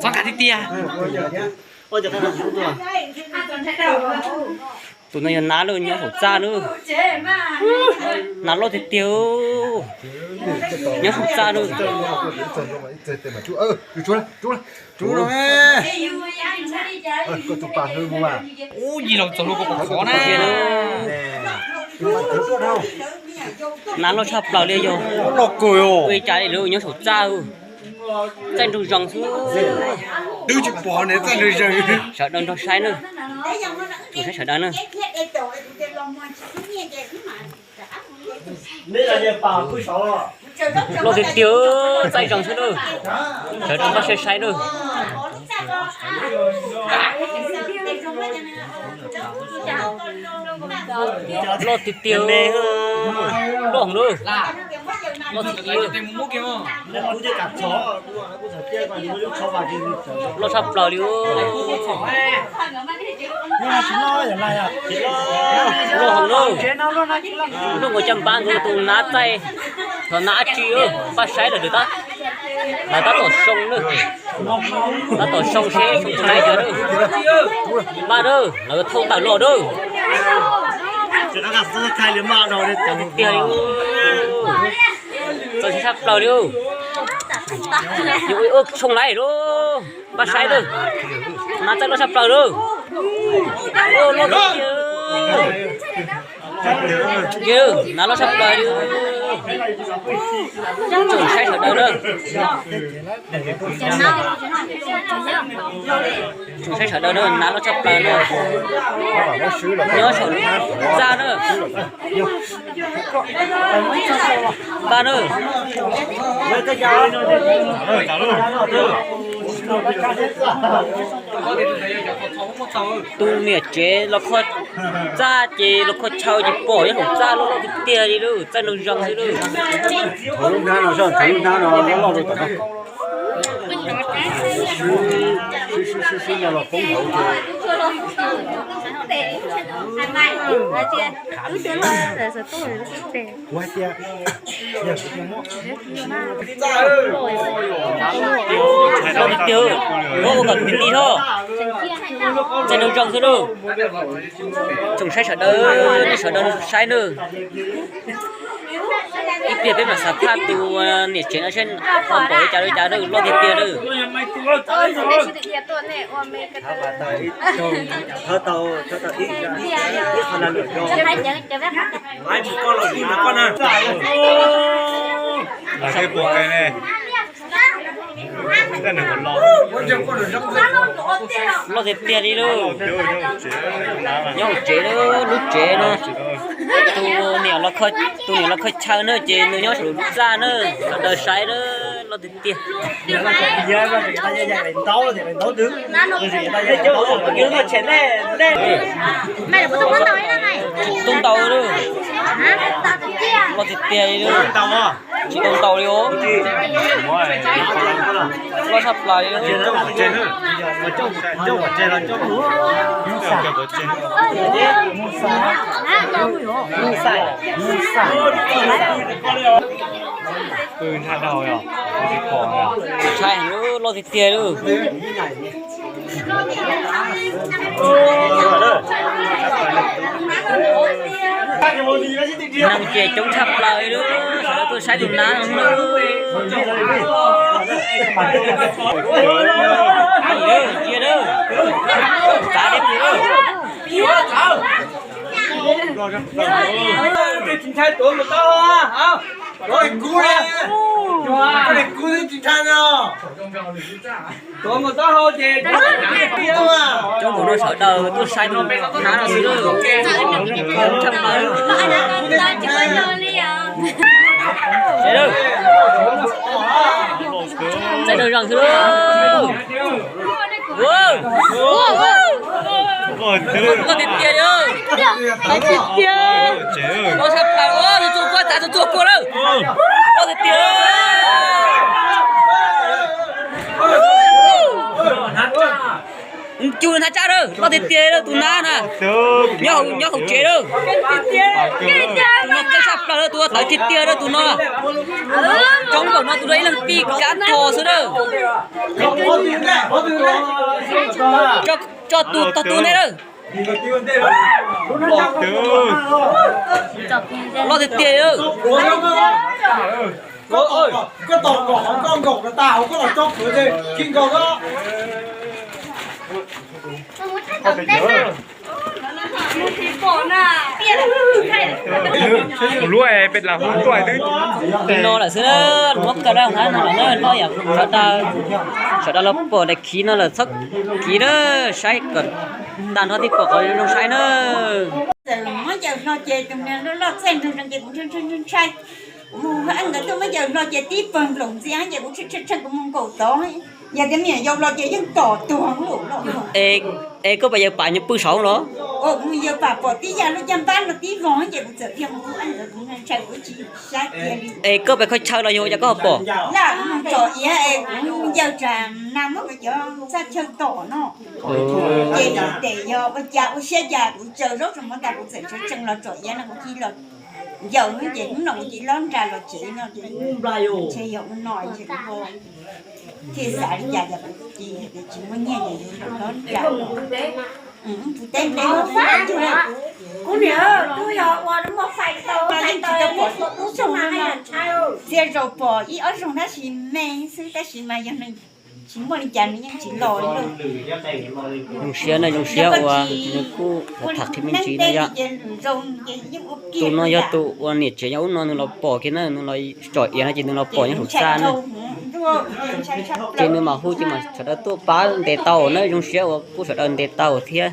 Qab qab tiag tiag. Tus no yog nav lawm, nyob saum txaj na. Nav loj tiag tiag. Nyob saum txaj na. Ub, yig los txog lub pob qhov na. Nav loj tshaj plaws li yog. Ua li cas li lawv nyob saum txaj. Txaij nraug zoov xwb. Twb tsis pom ne, txaij nraug zoov. Sawv daws nrog saib na. Tsoom saib sawv daws na. Loj tiag tiag, txaij zoov xwb na. Sawv daws nrog saib saib na. Loj tiag tiag, loj heev na. Loj tiag tiag. Loj tshaj plaws li. Loj heev na. Loj nkaus caj npab nkaus tus nav txaij, los nav dab tsi, npaj saib lawm tab, lawv tab tom soo na. Tab tom soo seb soo tau nab yog na. Npaj na, lawv thauj tawm los na. Tiag li, txaus siab tshaj plaws li. Yuav ua soo lawm lauj. Npaj saib lawm. Nav txaij loj tshaj plaws lawm. Loj tiag tiag. Nav loj tshaj plaws li. Tsoom saib sawv daws na. Tsoom saib sawv daws na, nav loj tshaj plaws na. Nyob saum txaj na. Npaj na. Tus niam tsev los kho txaj ces los kho chaw ces pom nyob saum txaj loj loj tiag tiag li lauj, txaij nraug zoov xwb lauj. Thov lub hnab no, thov lub hnab no loj loj rau tom no. Sib sib sib sib no los poob hauv ces. Kuv hais tias, yog kuv tias muab. Loj tiag tiag, muab ua kom tiv tiv hos. Txaij nraug zoov xwb lauj. Tsoom saib sawv daws, nej sawv daws saib nawb. Ib pliag peb mam xav phaj tus niam tsev no seb ho pom li cas li cas nawb, loj tiag tiag nawb. Loj tiag tiag li lauj. Nyob hauv tsev, lub tsev no. Tus niam los kho, tus niam los kho chaw na ces nws nyob saum txaj na, sawv daws saib na, loj tiag tiag. Tsis tau ntaus li, loj tiag tiag li. Tsis tau ntaus li os. Loj tshaj plaws li. Ntshai heev, loj tiag tiag li. Neeg ces coob tshaj plaws li, sawv daws tuaj saib tus nab no. Txav deb pug. Tsis ntshai tuav mus tau, tuav kub, tuav kub tsis ntshai no. Tuav mus taub hau ces coob npaum no sawv daws tuaj saib tus nab no xwb. Txaij nraug zoov xwb. Loj tiag tiag li. Loj tiag tiag. Loj tshaj plaws, txua kua, txav txua kua lawm. Loj tiag tiag. Cug nthav tsab lawm, loj tiag tiag lawm tus na na. Nyob hauv tsev lawm. Tus no txawj tshaj plaws lawm, tus tawv tiag tiag lawm tus no. Coob npaum no tus no ib leeg pij kab thos xwb lawm. Tso tus tog tus ntej lawm. Loj tiag tiag lawm. Tus lub peb las hub tuaj twb no lawm xwb na, muab kaw daj hab no lawm na, no yog sawv daws, sawv daws los pom daim khiv no lawm txhob khiv na, saib kom tag nrho thiaj pom qhov zoo saib na. Txawm muab ncaws hlo ces tus niag loj loj txaij nrog zoo ces kuv ntshai ntshai ntshai. Kuv mus hab nkawd tuaj muab ncaws hlo ces tib pawg nploos ntxiag ces kuv tshee tshee kuv mus nkaum tod. Yog tias me nyuam yaus los ces yeej tom tuag lawm. Es koj pas yaws pam nyuag pw saud los? Kuv mus yaws pam pom tib yam lub caj npab no tib vog ces kuv txawm dhia mus hab nkawd kuv ntshai kuv tsis saib tiag li. Es koj pas khaws chaw los yog ua cas koj ho pom? Lawm kuv mus tsom iav es kuv yaws tsam na muab kuv cov txaj chaw tom no. Ces tes yog ua cas ua siab cas kuv tsaws zaub tsaws mov tas kuv txawm tseev tsees los tsom iav no kuv cia los yaws ces hnub no kuv cia lob nra los tsev no ces ntshe yog ua no ces kuv thiaj xav li cas ces kuv cia tias tsis muaj nyiaj ces yuav lob nra. Tus teb ntev kuv niam, kuv yog ua muaj fais tau fais tau ub txog no, txhia zaus pom ib ob zaug tab sis me xwb tab sis mas yog nws tsis muaj li cas nws yeej tsis los li. Zoo siab na, zoo siab uas nws kuj tham qhia me ntsis no yog. Tus no yog tus uas niam tsev nyob ub no nws los pom kiag na, nws los tsom iav no ces nws los pom nyob saum txaj na. Ces nws mam hu ces mam sawv daws tuaj pab ntes tau na, zoo siab uas kuj sawv daws ntes tau thiab.